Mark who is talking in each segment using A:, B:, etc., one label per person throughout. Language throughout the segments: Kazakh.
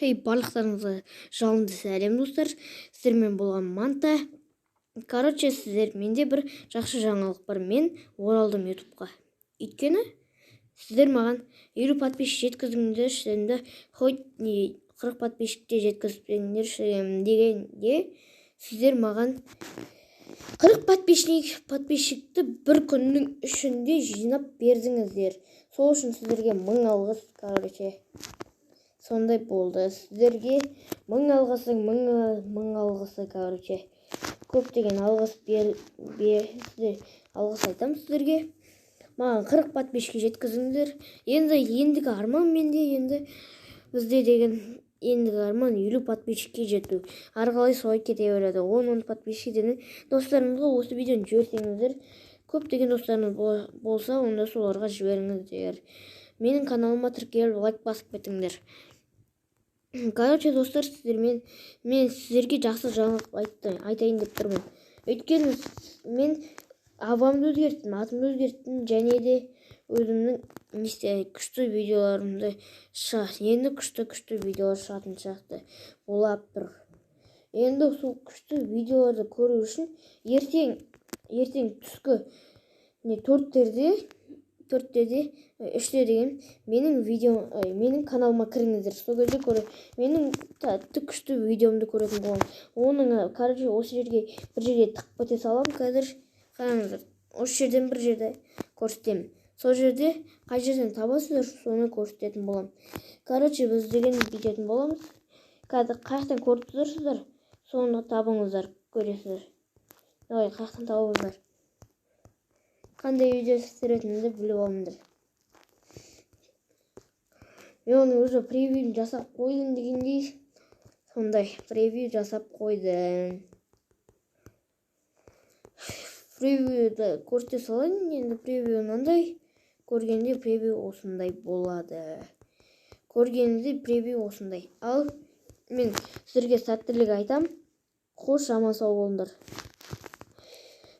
A: Хей, барлықтарыңызға жалынды сәлем, достар! Сіздермен болған Манта. Короче, сіздер, менде бір жақсы жаңалық бар. Мен оралдым Ютубқа. Өйткені сіздер маған 50 подписчик жеткіздіңдерші енді, хоть не 40 подписчикте жеткізбеңдерші дегенде, сіздер маған 40 подписчикті бір күннің ішінде жинап бердіңіздер. Сол үшін сіздерге мың алғыс. Короче, сондай болды. Сіздерге мың алғысың, мың, мың алғысы. Короче, көптеген алғыс бер, бер, сіздер, алғыс айтамын сіздерге. Маған 40 подписчикке жеткізіңдер. Енді ендігі арман менде, енді бізде деген ендігі арман 50 подписчикке жету. Ары қарай солай кете береді, 10-10 подписчиктен. Достарыңызға осы видеоны жіберсеңіздер, көптеген достарыңыз болса, онда соларға жіберіңіздер. Менің каналыма тіркеліп, лайк басып кетіңдер. Короче, достар, сіздермен мен сіздерге жақсы жаңалық айтайын деп тұрмын. Өйткені мен авамды өзгерттім, атымды өзгерттім және де өзімнің не күшті видеоларымды, енді күшті күшті видеолар шығатын сияқты болып тұр. Енді сол күшті видеоларды көру үшін ертең түскі не 4-терде, 3-те деген менің видео, менің каналыма кіріңіздер. Сол кезде көре менің тәтті күшті видеомды көретін боламын. Оның, короче, осы жерге, бір жерге тығып кете саламын. Қазір қараңыздар, осы жерден бір жерде көрсетемін. Сол жерде қай жерден табасыздар, соны көрсететін боламын. Короче, біз деген бүйтетін боламыз. Қазір қай жақтан көріп тұрсыздар, соны табыңыздар, көресіздер. Давай, қай жақтан табыңыздар, қандай видео түсіретінімді біліп алыңдар. Мен оның уже превью жасап қойдым дегендей, сондай превью жасап қойдым. Превьюді көрсете салайын енді. Превью мынандай көргенде, превью осындай болады. Көргенде превью осындай. Ал мен сіздерге сәттілік айтам. Қош, аман сау болыңдар.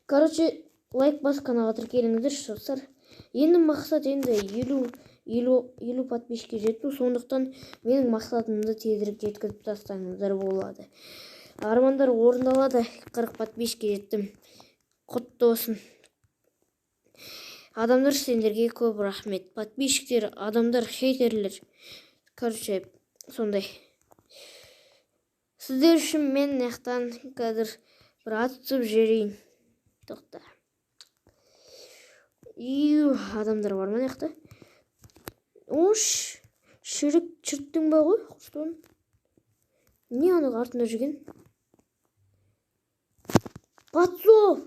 A: Короче, лайк басып, каналға тіркеліңіздерші, достар. Енді мақсат енді 50 подписчикке жету. Сондықтан менің мақсатымды тезірек жеткізіп тастаңыздар болады. Армандар орындалады. 40 подписчикке жеттім, құтты болсын, адамдар! Сендерге көп рахмет, подписчиктер, адамдар, хейтерлер. Короче, сондай. Сіздер үшін мен мына қазір бір атып жіберейін. Тоқта. Ию, адамдар бар ма мына жақта? Ош, шірік, шірттің ба ғой? Что, не, ана артында жүрген подсол?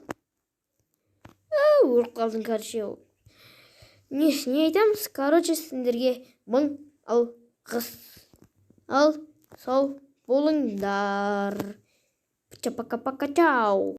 A: Өліп қалдым. Короче, не айтамыз? Короче, сендерге мың алғыс. Ал сау болыңдар. Пока, пока, чао.